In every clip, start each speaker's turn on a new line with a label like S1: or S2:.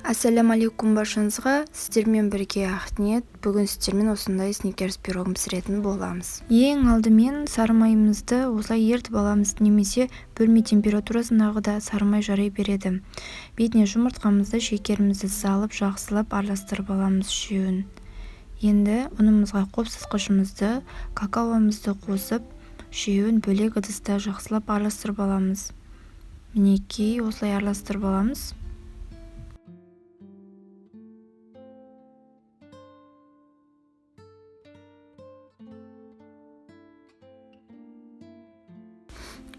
S1: Ассалямалейкум баршаңызға! Сіздермен бірге Ақниет. Бүгін сіздермен осындай сникерс пирогын пісіретін боламыз. Ең алдымен сары майымызды осылай ерітіп аламыз, немесе бөлме температурасындағы да сары май жарай береді. Бетіне жұмыртқамызды, шекерімізді салып, жақсылап араластырып аламыз үшеуін. Енді ұнымызға қопсытқышымызды, какаомызды қосып, үшеуін бөлек ыдыста жақсылап араластырып аламыз. Мінекей, осылай араластырып аламыз.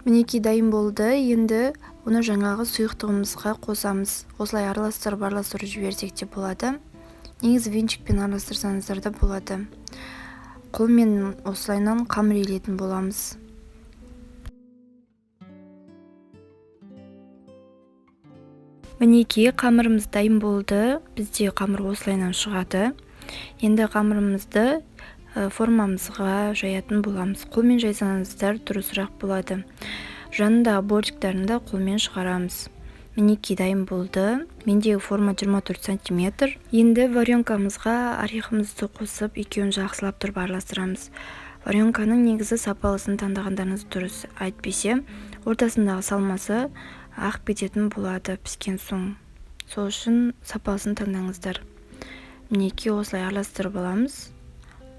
S1: Мінекей, дайын болды. Енді оны жаңағы сұйықтығымызға қосамыз. Осылай араластырып, араластырып жіберсек те болады. Негізі венчикпен араластырсаңыздар да болады. Қолмен осылайынан қамыр илейтін боламыз. Мінекей, қамырымыз дайын болды. Бізде қамыр осылайынан шығады. Енді қамырымызды формамызға жаятын боламыз. Қолмен жайсаңыздар дұрысырақ болады. Жанындағы бортиктарын да қолмен шығарамыз. Мінекей, дайын болды. Мендегі форма 24 сантиметр. Енді варенкамызға орехымызды қосып, екеуін жақсылап тұрып араластырамыз. Варенканың негізі сапалысын таңдағандарыңыз дұрыс. Әйтпесе ортасындағы салмасы ағып кететін болады піскен соң. Сол үшін сапалысын таңдаңыздар. Мінекей, осылай араластырып аламыз.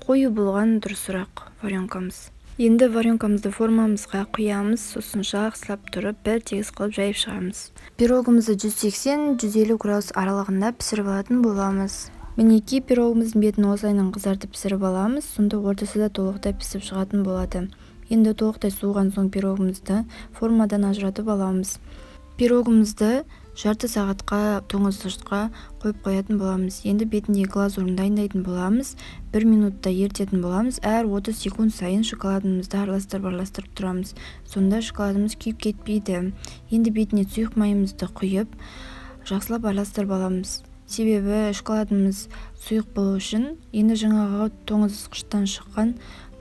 S1: Қою болған дұрысырақ варенкамыз. Енді варенкамызды формамызға құямыз, сосын жақсылап тұрып бір тегіс қылып жайып шығамыз. Пирогымызды 180-150 градус аралығында пісіріп алатын боламыз. Мінекей, пирогымыздың бетін осылайынан қызартып пісіріп аламыз, сонда ортасы да толықтай пісіп шығатын болады. Енді толықтай суыған соң пирогымызды формадан ажыратып аламыз. Пирогымызды жарты сағатқа тоңазытқышқа қойып қоятын боламыз. Енді бетіндегі глазурын дайындайтын боламыз. 1 минутта ерітетін боламыз. Әр 30 секунд сайын шоколадымызды араластырып-араластырып тұрамыз. Сонда шоколадымыз күйіп кетпейді. Енді бетіне сұйық майымызды құйып, жақсылап араластырып аламыз. Себебі шоколадымыз сұйық болу үшін енді жаңағы тоңазытқыштан шыққан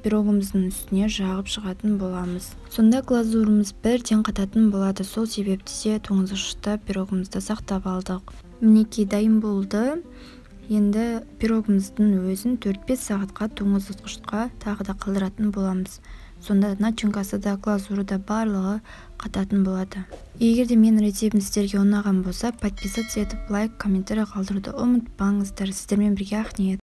S1: пирогымыздың үстіне жағып шығатын боламыз. Сонда глазурымыз бірден қататын болады. Сол себепті де тоңазытқышта пирогымызды сақтап алдық. Мінекей, дайын болды. Енді пирогымыздың өзін 4-5 сағатқа тоңазытқышқа тағы да қалдыратын боламыз. Сонда начинкасы да, глазуры да барлығы қататын болады. Егер де менің рецептім сіздерге ұнаған болса, подписаться етіп, лайк, комментарий қалдыруды ұмытпаңыздар. Сіздермен бірге Ақниет.